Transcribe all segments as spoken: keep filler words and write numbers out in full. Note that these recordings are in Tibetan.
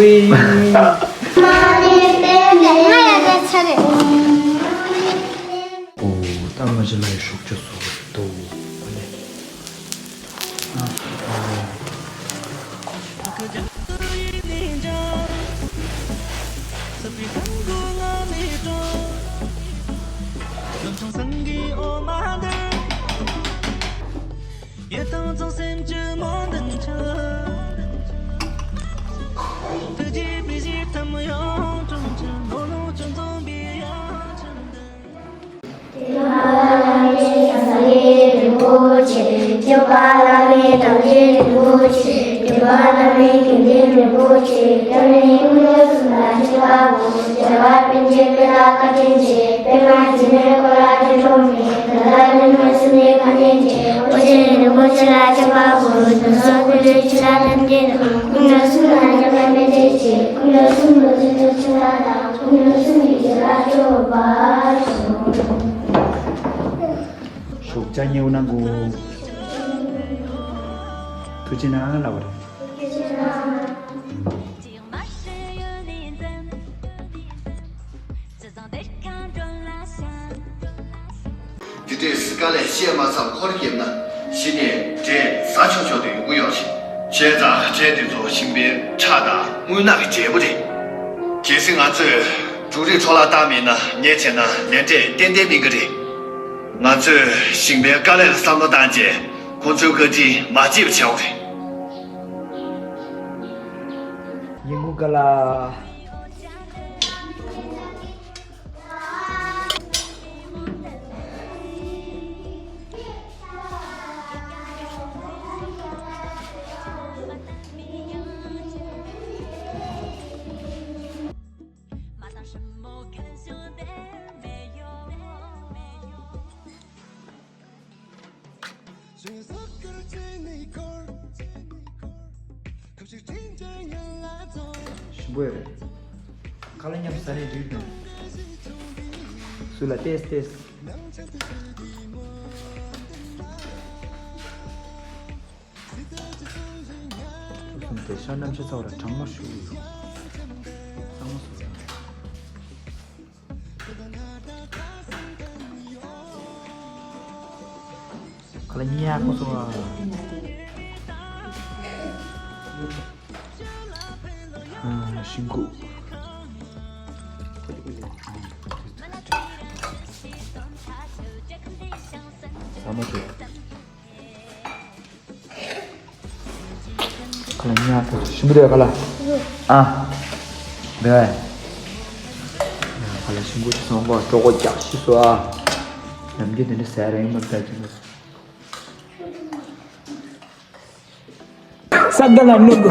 ང་ཡ་རེད་ཆ་རེད། ཨོ། ད་ང་ཅི་ལ་ཡི་ཤུགས་ཆུ་སོ་དོ། ཨ་ནི། ཨ། ཨ། ཤུགས་ཆེ་ཉེ་བོ་ནང་གོ། ཐུགས་རྗེ་གནང་ལབ་པ་རེད། དེ་འདྲས་དཀའ་ལས་བཤད་མ་ཚར་འཁོར་བརྒྱབ་ན་གཞི་ནས་འབྲས་ཟ་ཆོག་ཆོག་ཏུ་ཡོང་གི་ཡོད་ཞིང་། བྱས་ཙང་འབྲས་དེ་ཚོ་ཞིང་པའི་ཁྲག་དང་རྔུལ་ནག་གི་འབྲས་བུ་རེད། གལ་སྲིད་ང་ཚོས་འབྲུ་རིགས་འཕྲོ་བརླག་བཏང་མེད་ན་ངས་བྱས་ན་ལས་འབྲས་ཏན་ཏན་སྨིན་གི་རེད། ང་ཚོས་ཞིང་པའི་དཀའ་ལས་ལ་བསམ་བློ་བཏང་རྗེས་ཁོང་ཚོའི་བཀའ་དྲིན་མ་བརྗེད་པ་བྱ་དགོས་རེད། ཡིན་གོ་ག་ལ། ཞིམ་པོ་ཡོད་རེད། ཁ་ལག་མཉམ་ཟ་ནས་འགྲིག་དང་། སུ་ལ་ཏེས་ཏེས། ཁུ་སུམ་དེ་ཤ་རྣམ་ཤེས་ཚ་བ་ལ་གྲང་མོ་ཞུ་ཡོད། གཙང་མ་བཟོ་ཡ། ཁ་ལག་ཉལ་ཡག་པོ་བཟོ་བ། ཨ། ཤིང་ཁུ། ཟ་མ་ཐུབ། ཁ་ལག་ཉལ་ཡག་པོ་ཞིམ་པོ་འདུག་ཁ་ལག་ཨ། འདུག་གས། ཁ་ལག་ཞིམ་པོ་ཞིག་སོང་གོ། གྲོད་ཁོག་རྒྱགས་ཤིག་སོ་ཨ། ནམ་རྒྱུན་དེ་འདྲ་ཟས་རན་མ་ཟ་གི་འདུག་ས་ག་ལ་ནུ་གུ།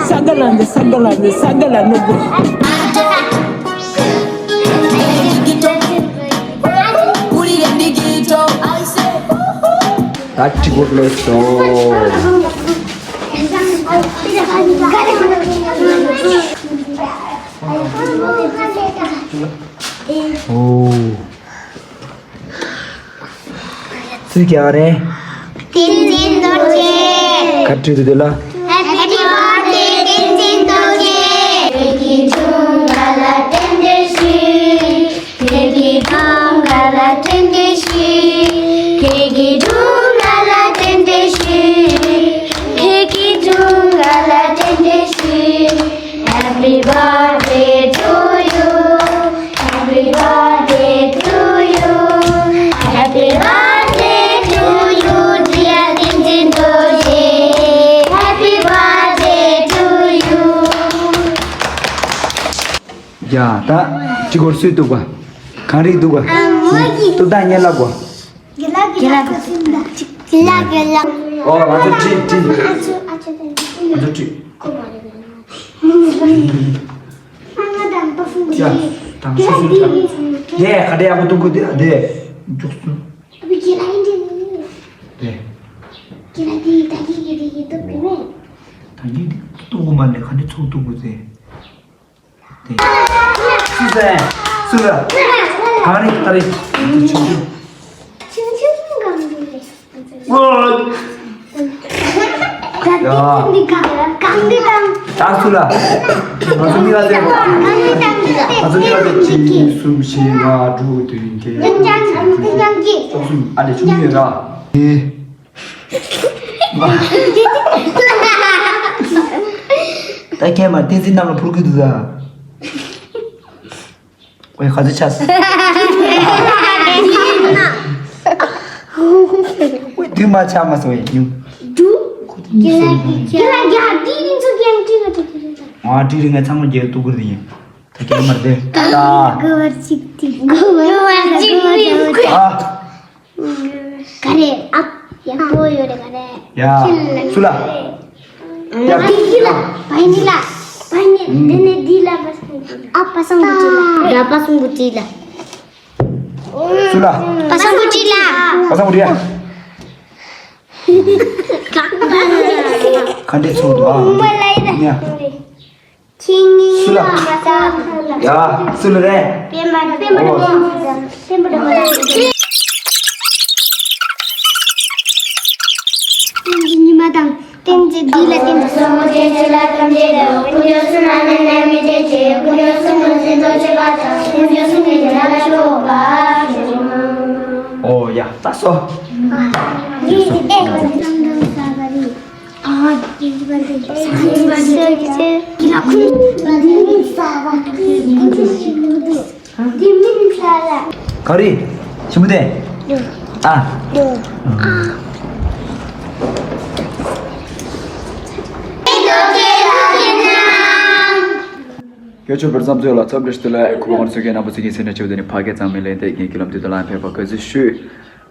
ས་ག་ལ་འདི་ས་ག་ལ་འདི་ས་ག་ལ་ནུ་གུ། ད་ཅི་གོ་ལོ་སོ། ཨོ། ཚིག་རྒྱག་རེད། བསྟན་འཛིན་རྡོ་རྗེ། ག་བྲིས་འདུག་དེ་ལ། Happy birthday བསྟན་འཛིན་རྡོ་རྗེ། ཁྱེད་ཀྱི་སྒྲུང་ག་ལ་རྟེན་འབྲེལ་ཞུ། ཁྱེད་ཀྱི་སྒྲུང་ག་ལ་རྟེན་འབྲེལ་ཞུ། ཁྱེད་ཀྱི་སྒྲུང་ག་ལ་རྟེན་འབྲེལ་ཞུ། ཁྱེད་ཀྱི་སྒྲུང་ག་ལ་རྟེན་འབྲེལ་ཞུ། Happy birthday to you. Happy birthday to you. Happy birthday to you, dear Tenzin Dorji. Happy birthday to you. ཡ། ད་ཅི་གོར་སུས་གཏུག་པ། གང་རིགས་གཏུག་པ། ཨ། མོ་གི་གཏུག་སྟངས་ངས་ལབ་དགོས། གི་ལ་གི་ལ་གི་ལ་གི་ལ། ཨོ། ང་ཚོ་བྲིས་བྲིས། ཨ་ཚོ་ཨ་ཚོ་ང་ཚོ་བྲིས། ཡ། དང་ཤོས་སུ་ཡ། དེ་ག་དེ་ཡག་པོ་གཏུག་དགོས། དེ་དེ་མགྱོགས་སུ། དེ་གི་ལ་གི་ལ་གི་ལ་གི་ལ་གི་གཏུག་དགོས་མེད། ད་གི་གཏུག་དགོས་མ་ནས་ག་འདྲ་ཚུགས་གཏུག་དགོས་ཟེར། ཏེ། སུ་ཟེར། སུ་ལ། གངས་རི་ཏ་རི། ཆུང་ཆུང་གངས་རི་རེད། ཨོ། ད་ཏེ་འདི་གངས་རི་གངས་རི་དང་། ད་སུ་ལ། ང་ཚོ་མི་ལ་ཟེར། ང་ཚོ་མི་ལ་ཟེར། གཅིག་གཉིས། གསུམ། བཞི། ལྔ། དྲུག་བདུན། བརྒྱད། ལྔ། བཅུ། ལྔ་བཅུ། ཨ་ལེ་བཅུ་གཉིས་ར། ད་ཁྱེད་མ་བསྟན་འཛིན་རྣམས་ལ་འཕུར་གི་འདུག་ད། ཝེ། ག་ཚོད་ཆགས་སོང་། ཝེ། དུས་མ་ཆགས་མ་སོང་ཝེ། ཉུང་། ང་དྲི་རི་ང་ཚང་མ་རྒྱལ་གཏུག་གི་རེད་ཡིན། ད་ཁྱེད་མ་རེད་ད། ག་རེ། ཨ། ཡག་པོ་ཡོད་རེད་ག་རེ། ཡ། སུ་ལ། ཡ། འདི་འདི་ལ། བའི་འདི་ལ། བའི་འདི་འདི་ནས་འདི་ལ་པ་སངས་བུ་ཏི་ལ། ཨ། པ་སངས་བུ་ཏི་ལ། ཡ། པ་སངས་བུ་ཏི་ལ། སུ་ལ། པ་སངས་བུ་ཏི་ལ། པ་སངས་བུ་ཏི་ལ། ག་འདྲས་ཚོགས་འདུག་ཨ། ཡ། ཁྱེད་གཉིས། སུ་ལ། ཡ། སུ་ལ་རེད། པེན་པ། པེན་པ། ཨོ། པེན་པ། བསྟན་འཛིན་ཉི་མ་དང་། བསྟན་འཛིན་འདི་ལ་བསྟན་འཛིན། ཨོ་ཡ། ད་སོ། ཡ། སོ། ག་རེ། ཆེན་པོ་དེ། ཨ། ཡོ་ཆོས་བར་མཚམས་ཚོད་ལ་འཚམས་འདྲི་ཞུ་ལ། ཁོ་བ་ང་ཚོ་གའི་རྣམ་པ་ཚོ་གི་སེམས་ནང་ཆེ་བ་དེ་ནི་ཕ་སྐད་གཙང་མའི་གླེང་སྟེགས་ཀྱི་བརྒྱུད་ལམ་དུ་དུ་ལ་ཕེབས་པ་དགའ་བསུ་ཞུ།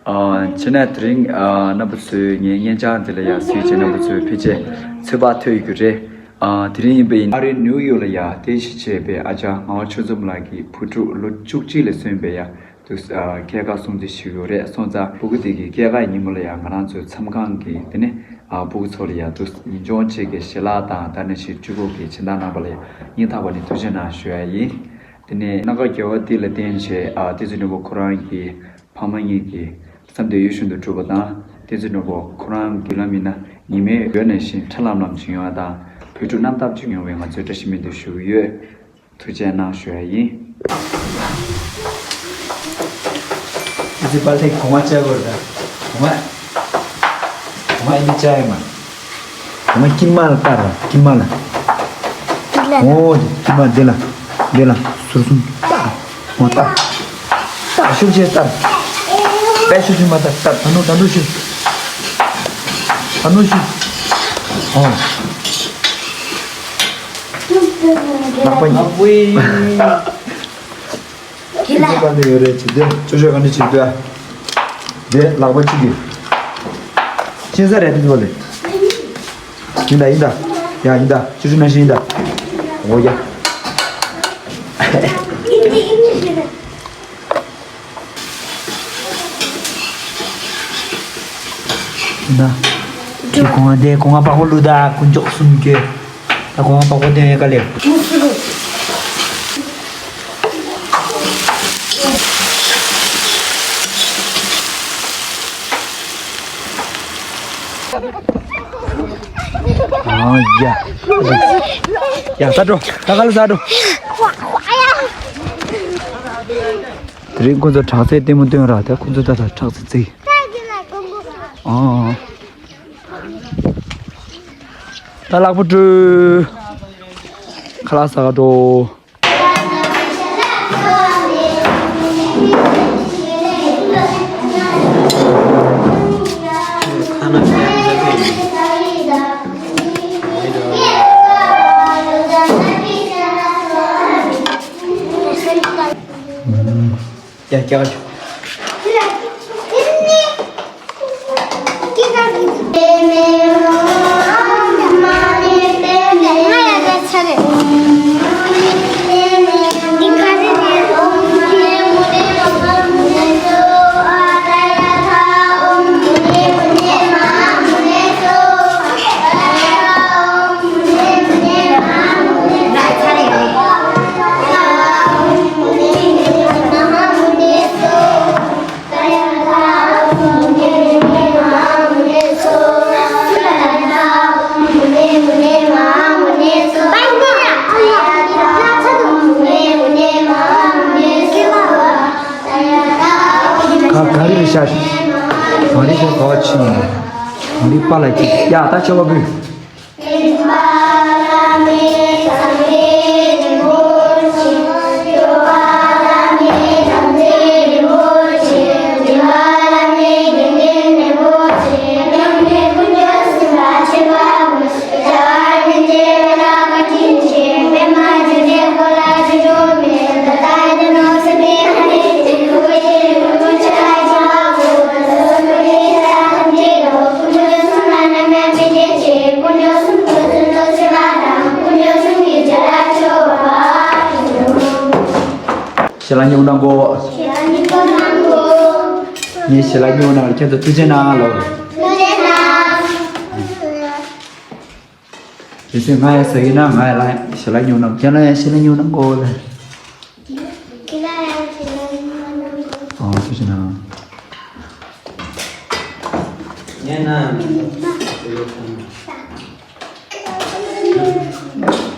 ཨ། ཕྱི་ནས་དེ་རིང་ཨ། རྣམ་པ་ཚོས་ངའི་སྙན་ཆ་འདི་ལ་ཡ་གཟིགས་བྱས། རྣམ་པ་ཚོས་ཕལ་ཆེར་ཚོད་དཔག་ཐུབ་ཡོད་ཀྱི་རེད། ཨ། དེ་རིང་ཡིན་པ་ཡིན་ཨ་རིའི་ནིའུ་ཡོག་ལ་ཡ་རྟེན་གཞི་བྱས་པའི་ཨ་ཅག་ངག་དབང་ཆོས་འཛོམས་ལགས་ཀྱི་བུ་ཕྲུག་ལོ་བཅུ་གཅིག་ལ་སོན་པའི་ཡ་དུ་སྐྱེས་སྐར་སྲུང་བརྩི་ཞུ་གི་ཡོད་རེད། སོང་ཙང་ཕྲུ་གུ་དེ་གི་སྐྱེས་སྐར་ཉིན་མོ་ལ་ཡ་ང་རང་ཚོའི་མཚམས་ཁང་གི་དེ་ནས་ཨ། ཕྲུ་གུ་ཚོ་ལ་ཡ་དུ་ཡིན་ཆོག་ཅིག་གི་ཞལ་ལག་དང་ད་ནི་ཞིག་སྤྲུལ་སྐུ་གི་སྦྱིན་བདག་གནང་པ་ལ་ཡ་སྙིང་ཐག་པ་ནས་ཐུགས་རྗེ་གནང་ཞུ་ཡ་ཡིན། དེ་ནས་སྣ་ཁ་རྒྱལ་བ་འདི་ལ་བརྟེན་བྱས་ཨ། བསྟན་འཛིན་ནོར་བུ་ཁོ་རང་གི་ཕ་མ་གཉིས་ཀྱི་བསམ་དོན་ཡིད་བཞིན་དུ་གྲུབ་པ་དང་། བསྟན་འཛིན་ནོར་བུ་ཁོ་རང་གི་ལམ་ཡིན་ན་ཉི་མའི་འོད་ནང་བཞིན་ཁྲ་ལམ་ལམ་བྱུང་ཡོང་བ་དང་། བོད་ཕྲུག་རྣམ་དག་བྱུང་ཡོང་བའི་ང་ཚོས་བཀྲ་ཤིས་སྨོན་འདུན་ཞུ་གི་ཡོད། ཐུགས་རྗེ་གནང་ཞུ་ཡ་ཡིན། ཨི་ཙི་པ་ལྷེ་གོང་མ་བཅའ་དགོས་རེད་ད། གོང་མ། གོང་མ་ཨི་ཙི་བཅའ་ཡ་མ། གོང་མ་དཀྱིལ་མ་ལ་བལྟ་ར། དཀྱིལ་མ་ལ། འདི་ལ། ཨོ། དཀྱིལ་མ་འདི་ལ། འདི་ལ་ཟུར་གསུམ་བལྟ། འོ་བལྟ། བལྟ། ཤུགས་ཆེ་བལྟ། དཔེ་ཤུགས་ཆེ་མ་བལྟ། བལྟ། ད་ནུ་ད་ནུ་ཤུགས། ད་ནུ་ཤུགས། ཨོ། ལག་པ་ཡིན། ཨ་ཝེ། ཁྱེད་ཚོ་ག་འདྲ་ཡོད་རེད། བྱེད་དོན་ཅོ་ཅོ་ག་འདྲ་བྱེད་དོན། དེ་ལག་པ་གཅིག་གིས། ཤེས་ས་རེད་དེ་ཚོ་ལས། ཡིན་ད་ཡིན་ད། ཡ་ཡིན་ད། ཅོ་ཅོ་ནང་བཞིན་ཡིན་ད། འོ་ཡ། ཡིན་ད། ཁྱེད་གོང་བ་དེ་གོང་བ་པགས་པ་བླུགས་ད་དཀོན་མཆོག་གསུམ་གྱི། ད་གོང་བ་པགས་པ་དེ་ཡང་ག་ལེ། ཨ་ཡ། ཡ་ད་འགྲོ། ད་ག་ལ་ད་འགྲོ། དེ་རིང་ཁོ་ཚོ་དྲག་རྩལ་ལྟད་མོ་སྟོན་ར། ད་ཁོ་ཚོ་ད་ད་དྲག་རྩལ་རྩེ། ཨ། ད་ལག་པ་བཀྲུས། ཁ་ལག་ཟ་ག་འགྲོ། ཡ་རྒྱག་ཆོག་ཤ་ཤ། གངས་རི་ཁོ་ག་བ་ཕྱིན། གངས་རི་པ་ལ་ཅིག་ཡ་ད་ཆོ་བ་བུ། ཞལ་ལག་ཉོ་གནང་གོ། ངས་ཞལ་ལག་ཉོ་གནང་ཁྱེད་ཚོ་ཐུགས་རྗེ་གནང་ལོ། དེ་ཚོས་ང་ཡང་ཟ་གི་ན་ང་ཡང་ལ་ཞལ་ལག་ཉོ་གནང་ཁྱེད་ལ་ཡང་ཞལ་ལག་ཉོ་གནང་གོ་ལེ། ཨོ་ཐུགས་རྗེ་གནང་། ངས་ན།